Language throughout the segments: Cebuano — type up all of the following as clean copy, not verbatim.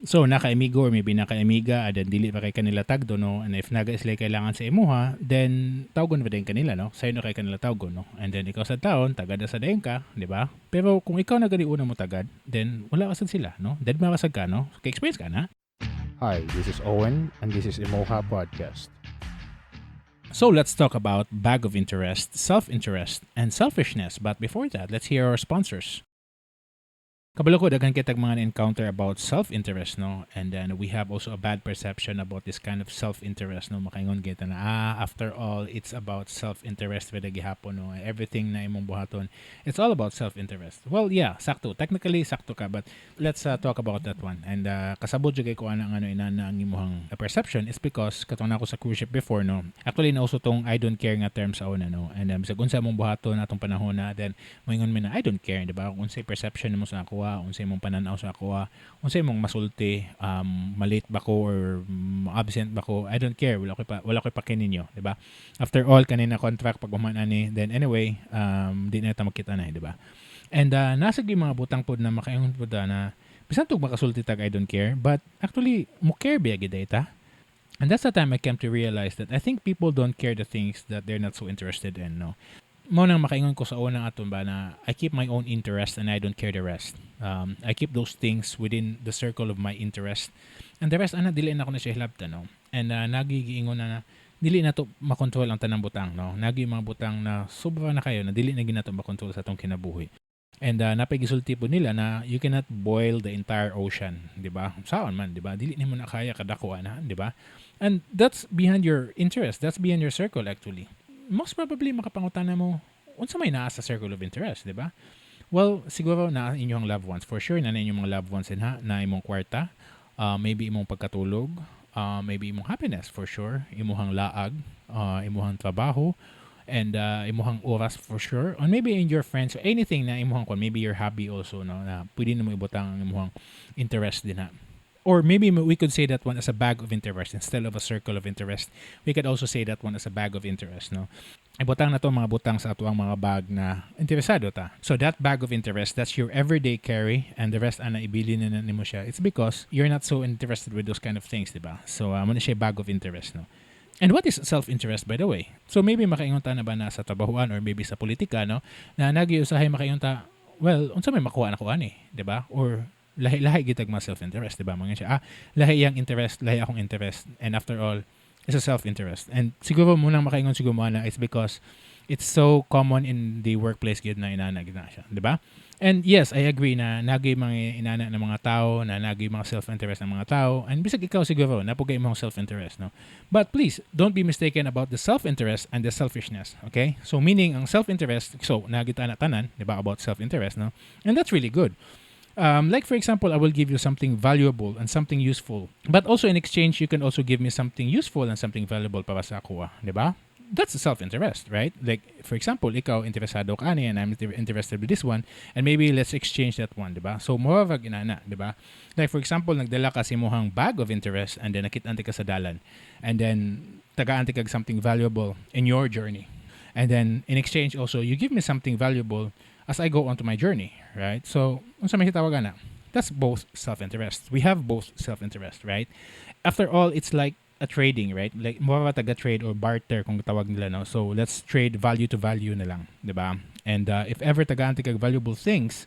So, naka-amigo or maybe naka-amiga, and then dili pa kay kanila tagdo, no? And if naga sila kailangan sa imuha, then tawgon pa din kanila, no? Sayo na kay kanila tawgon, no? And then ikaw sa taon, tagad na sa dayon ka, di ba? Pero kung ikaw na gani una mo tagad, then wala ka sad sila, no? Dead ma ka sad ka, no? Ka-experience ka na. Hi, this is Owen, and this is Emoha Podcast. So let's talk about bag of interest, self-interest, and selfishness. But before that, let's hear our sponsors. Kabalo ko daghan kitag mga encounter about self-interest, no? And then we have also a bad perception about this kind of self-interest, no? Makaingon kita na, ah, after all, it's about self-interest with gihapon, no? Everything na imong buhaton, it's all about self-interest. Well, yeah, sakto. Technically, sakto ka, but let's talk about that one. And kasabot jud kay ko ana nga ano inana ang imuhang perception is because katong nako sa cruise ship before, no? Actually, nauso tong "I don't care" nga term sa una, no? And bisag unsa mong buhaton atong panahon na, then moingon mi na, "I don't care," di ba? Kung unsay perception nimo sa akoa, unsay imong pananaw sa akoa, unsay imong masulti, malate ba ko or absent ba ko, I don't care, wala ko pake ninyo, di ba? After all, kanina contract pag human ani, then anyway, di na ta magkita na, di ba? And nasa gyud mga butang pod na makaingon pod na bisan tug makasulti tag "I don't care," but actually mo care biya gid ta. And that's the time I came to realize that I think people don't care the things that they're not so interested in, no? Mo nang makaingon ko sa unang aton ba na I keep my own interest and I don't care the rest. I keep those things within the circle of my interest. And the rest, ana, dili na ako na siya hilabta, no? And nagigiingon na na dili na to makontrol ang tanang butang, no? Nagi mga butang na sobra na kayo na dili na ginato makontrol sa atong kinabuhi. And napagisulti po nila na you cannot boil the entire ocean, di ba? Saan man, di ba? Dili nimo na kaya kadako ana, di ba? And that's behind your interest. That's beyond your circle, actually. Most probably makapangutana mo unsa may naa sa circle of interest, di ba? Well, siguro na inyong loved ones. For sure na inyong mga loved ones ha, na imong kwarta, maybe imong pagkatulog, maybe imong happiness for sure, imuhang laag, imuhang trabaho, and imuhang oras for sure, or maybe in your friends, or anything na imuhang kon, maybe your hobby also, no, na pwede na mo ibutang ang imuhang interest din ha. Or maybe we could say that one as a bag of interest instead of a circle of interest. We could also say that one as a bag of interest, no? Ibutang na to mga butang sa atuang mga bag na interesado ta. So that bag of interest, that's your everyday carry, and the rest ana ibili na nimo siya. It's because you're not so interested with those kind of things, di ba? So mo na siya bag of interest, no? And what is self-interest, by the way? So maybe makaingon ta na ba na sa trabahuan or maybe sa politika, no? Na nagiusahay makaingon ta, well, unsa may makuha na ko ani, di ba? Or lahi-lahi gitag mga self-interest, di ba? Mga siya, ah, lahi yang interest, lahi akong interest, and after all, it's a self-interest. And siguro munang makaingon siguro mo na it's because it's so common in the workplace gid na inana gid na siya, di ba? And yes, I agree na nagay mga inana ng mga tao, na nagay mga self-interest ng mga tao, and bisag ikaw siguro, napugay imong self-interest, no? But please, don't be mistaken about the self-interest and the selfishness, okay? So meaning, ang self-interest, so nagita na tanan, di ba, about self-interest, no? And that's really good. Like for example, I will give you something valuable and something useful. But also in exchange, you can also give me something useful and something valuable para sa ako, ah, di ba? That's self-interest, right? Like for example, ikaw interesado ka ani and I'm interested with this one, and maybe let's exchange that one, di ba? So more of a inana, di ba? Like for example, nagdala ka sa imuhang bag of interest and then nakita ka sa dalan. And then tagaan kag something valuable in your journey. And then in exchange also, you give me something valuable as I go on to my journey, right? So, unsa may tawag na? That's both self-interest. We have both self-interest, right? After all, it's like a trading, right? Like more of a taga trade or barter kung tawag nila, no? So, let's trade value to value na lang, 'di ba? And if ever tagaan kag valuable things,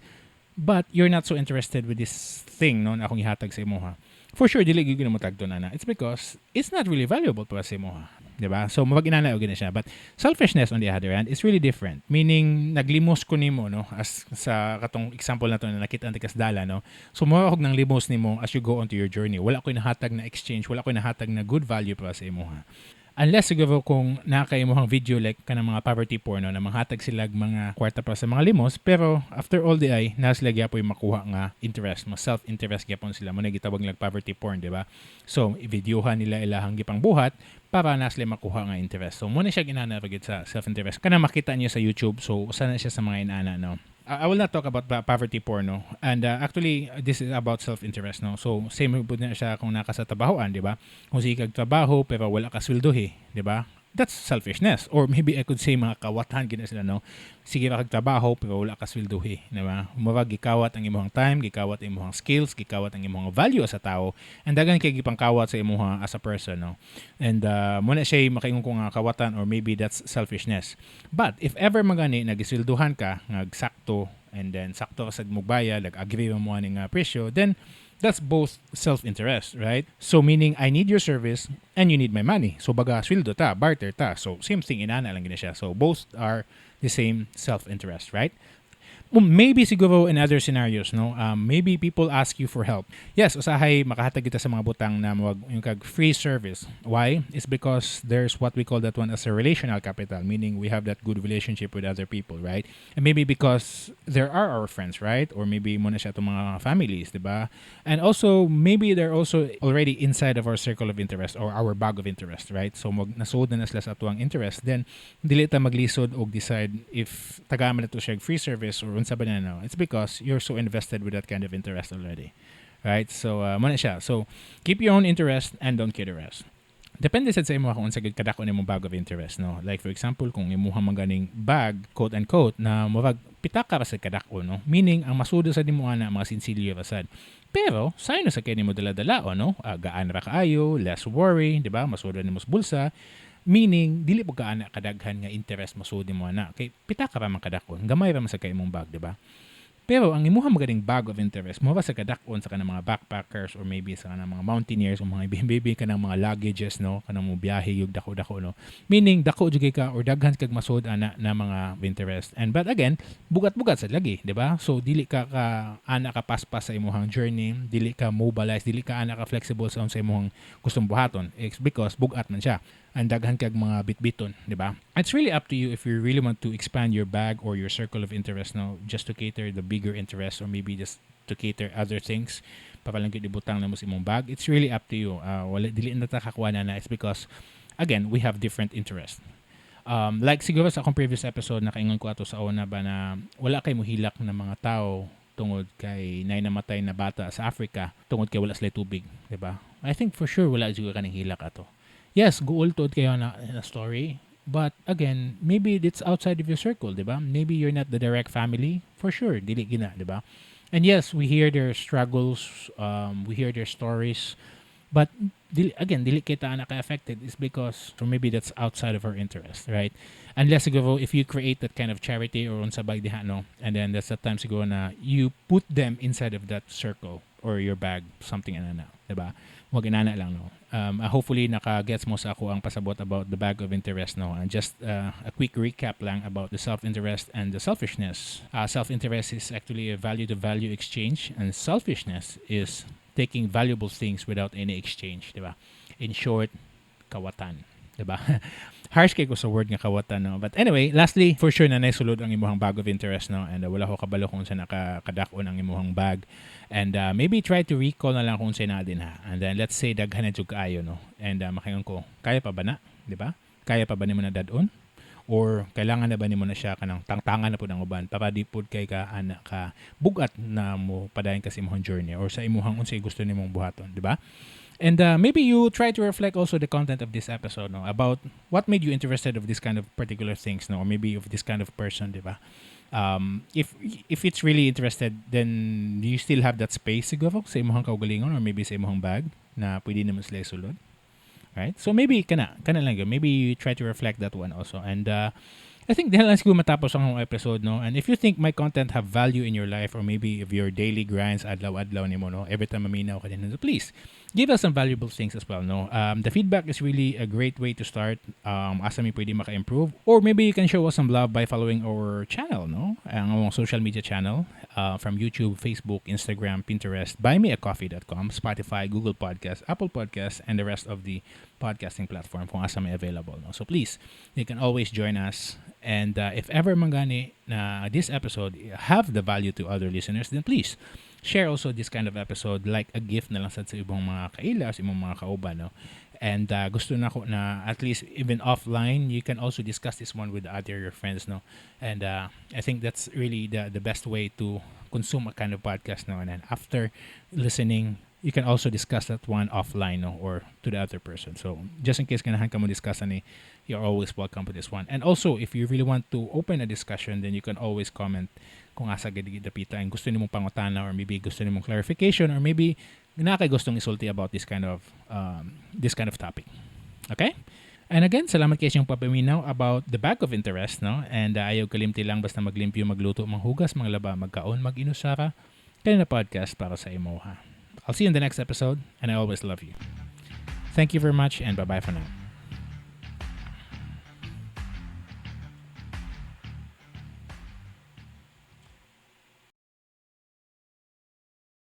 but you're not so interested with this thing, no, na akong ihatag sa imo ha. For sure dili gyud mo tagto na. It's because it's not really valuable para sa imo ha. 'Di ba? So mabag inana og na siya. But selfishness, on the other hand, is really different. Meaning naglimos ko nimo, no, as sa katong example na to na nakita ang tikas dala, no. So mo og nang limos nimo as you go onto your journey. Wala ko nahatag na exchange, wala ko nahatag na good value para sa imo ha. Unless siguro kung nakaimuhang video like kanang mga poverty porn, no, na manghatag sila mga kwarta para sa mga limos, pero after all the ay na sila gyapon makuha nga interest mo, self-interest gyapon sila mo na gitawag nila poverty porn, di ba? So i-videohan nila ilahang gipang buhat para na sila makuha nga interest. So mo na siya ginana gid sa self-interest kana makita niyo sa YouTube. So usa na siya sa mga inana, no? I will not talk about poverty porn, no? And actually, this is about self-interest, no? So, same po na siya kung naka sa trabahoan, di ba? Kung sige kag trabaho, pero wala ka sweldohi, di ba? That's selfishness. Or maybe I could say mga kawatan gina sila, no? Sige ra kag trabaho pero wala ka swelduhi, di ba? Murag gikawat ang imong time, gikawat ang imong skills, gikawat ang imong value as a tao, and daghan kay gipangkawat sa imong as a person, no? And mao na siya makaingon ko nga kawatan or maybe that's selfishness. But if ever magani nagiswelduhan ka, nagsakto, and then sakto ka sa mugbayad, nag-agree mo ani nga presyo, then that's both self-interest, right? So meaning I need your service and you need my money. So baga sweldo ta, barter ta. So same thing, inana lang gina siya. So both are the same self-interest, right? Well, maybe siguro in other scenarios, no? Maybe people ask you for help. Yes, usahay makahatag kita sa mga butang na murag yung kag free service. Why? It's because there's what we call that one as a relational capital, meaning we have that good relationship with other people, right? And maybe because there are our friends, right? Or maybe mao na siya atong mga families, di ba? And also, maybe they're also already inside of our circle of interest or our bag of interest, right? So, mag nasuod na sila sa atuang interest, then dili ta maglisod og decide if tagaan man nato siya og free service or unsa ba na, no. It's because you're so invested with that kind of interest already. Right? So, mao na siya. So, keep your own interest and don't care the rest. Depende sad sa imo kung unsa gid kadako nimong bag of interest, no? Like for example, kung imuha man ganing bag, quote unquote, na murag pitaka ra sa kadako, no? Meaning ang masudo sa nimo ana mga sinsilyo ra sad. Pero sayo na sa kay nimo dala-dala, no? Gaan ra kaayo, less worry, di ba? Masudo nimo sa bulsa. Meaning dili po ka ana kadaghan nga interest masud nimo ana. Kay pitaka ra man kadakon, gamay ra man sa kay imong bag, di ba? Pero ang imuha maganing bag of interest, mo ba sa kadakon sa kanang mga backpackers or maybe sa kanang mga mountaineers o mga maybe kanang mga luggages, no, kanang mo biyahe yung dako-dako, no? Meaning dako jud ka or daghan kag masud ana na mga interest. And but again, bugat-bugat sa lagi, di ba? So dili ka ka ana ka paspas sa imuhang journey, dili ka mobilize, dili ka ana ka flexible sa unsa imong gustong buhaton. It's because bugat man siya and daghan kag mga bitbiton, di ba? It's really up to you if you really want to expand your bag or your circle of interest, no, just to cater the bigger interest or maybe just to cater other things para lang gyud ibutang na mo sa imong bag. It's really up to you. Wala dili na ta kakuha na. It's because again, we have different interests. Like siguro sa akong previous episode, nakaingon ko ato sa una ba na wala kay muhilak na mga tao tungod kay nay namatay na bata sa Africa tungod kay wala sila tubig, di ba? I think for sure wala jud kaning hilak ato. Yes, guol tuod kayo na story. But again, maybe it's outside of your circle, di ba? Maybe you're not the direct family. For sure, dili gina, di ba? And yes, we hear their struggles, we hear their stories, but dili, again, dili kita na ka-affected is because or maybe that's outside of our interest, right? Unless siguro if you create that kind of charity or unsa ba diha, no? And then that's the time siguro na you put them inside of that circle or your bag, something ana na, di ba? Wag inana lang, no? Hopefully naka-gets mo sa ako ang pasabot about the bag of interest, no? And just a quick recap lang about the self-interest and the selfishness. Self-interest is actually a value-to-value exchange, and selfishness is taking valuable things without any exchange, di ba? In short, kawatan, di ba? Harsh kay ko sa word nga kawatan, no? But anyway, lastly, for sure na naisulod ang imuhang bag of interest, no? And wala ko kabalo kung sa nakakadak-on ang imuhang bag. And maybe try to recall na lang kung sa na din ha. And then let's say daghan na jud kaayo, no? And makaingon ko, kaya pa ba na? Di ba? Kaya pa ba nimo na dad-on? Or kailangan na ba nimo na siya kanang tangtangan na pud ang uban para di pud kay ka ana ka bugat na mo padayon ka sa imong journey or sa imuhang unsay gusto nimong buhaton, di ba? And maybe you try to reflect also the content of this episode, no, about what made you interested of this kind of particular things, no, or maybe of this kind of person, di ba? If it's really interested, then do you still have that space siguro sa imong kaugalingon or maybe sa imong bag na pwede naman sila isulod? Right? So maybe kana lang yun. Maybe you try to reflect that one also. And I think dahil lang siguro matapos ang episode, no? And if you think my content have value in your life or maybe if your daily grinds, adlaw-adlaw nimo, no? Every time maminaw ka din, please, give us some valuable things as well, no? The feedback is really a great way to start. Asa mi pwede maka-improve. Or maybe you can show us some love by following our channel, no? Ang among social media channel from YouTube, Facebook, Instagram, Pinterest, buymeacoffee.com, Spotify, Google Podcast, Apple Podcast, and the rest of the podcasting platform kung asa may available, no? So please, you can always join us. And if ever mangani na this episode have the value to other listeners, then please share also this kind of episode like a gift na lang sa ibang mga kaila, sa imong mga kauban, no? And gusto na ko na at least even offline, you can also discuss this one with other your friends, no? And I think that's really the best way to consume a kind of podcast, no? And then after listening, You can also discuss that one offline, no, or to the other person. So just in case ganahan ka mo discuss ani, you're always welcome to this one. And also, if you really want to open a discussion, then you can always comment kung asa gid dapita and gusto nimong pangutana or maybe gusto nimong clarification or maybe naa kay gustong isulti about this kind of topic. Okay? And again, salamat kay inyong papaminaw about the bag of interest, no? And ayaw kalimti lang basta maglimpyo, magluto, manghugas, manglaba, magkaon, mag-inusara. Kay na podcast para sa imo ha. I'll see you in the next episode, and I always love you. Thank you very much, and bye-bye for now.